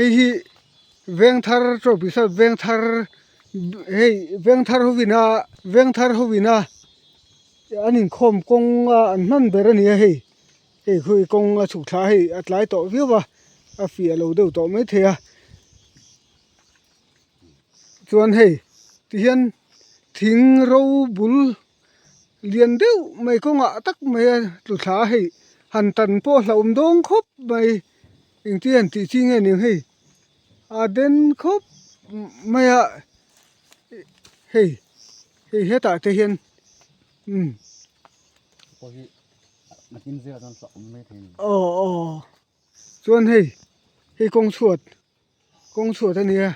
Hei hi Vengthar trophy saw Vengthar hei Vengthar hovin a Vengthar hovin a an inkhawm kawng a an hman ber a ni a hei. Hei khawi kawng a chhuk thla a hei a tlai tawh viau a a fiah lo deuh tawh maithei a. Chuan hei tihian thing ro bul lian deuh mai kawngah tak mai a tlu thla a hei han tan pawh hlauhawm dawn khawp mai engtin han tih chi nge niang hei a den khawp mai a hei hei hetah te hian umm. Aw aw chuan hei hei kawng chhuat. Kawng chhuat a nia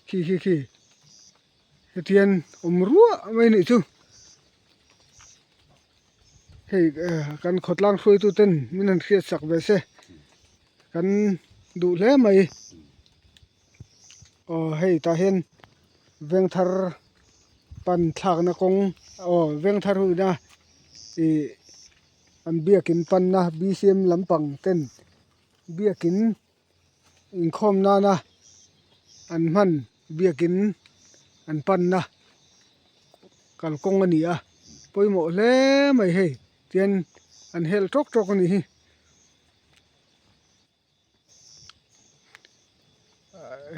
khi khi khi hetian awm ruah mai anih chu hei kan khawtlang hruaitu ten min han hriat sak ve se kan duh hle mai aw hei tah hian vengthar pan thlakna kawng aw vengthar ho ina ih an biakin panna b c m lampang ten biakin. Inkhawm nana an hman biakin an panna kalkawng a ni a pawimawh hle mai hei tian an helh tawk tawk a nih hi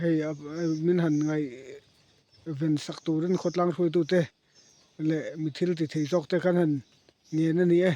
hei min han ngaih ven sak turin khawtlang hruaitute leh mi thil ti thei zawk te khan han ngen a ni e.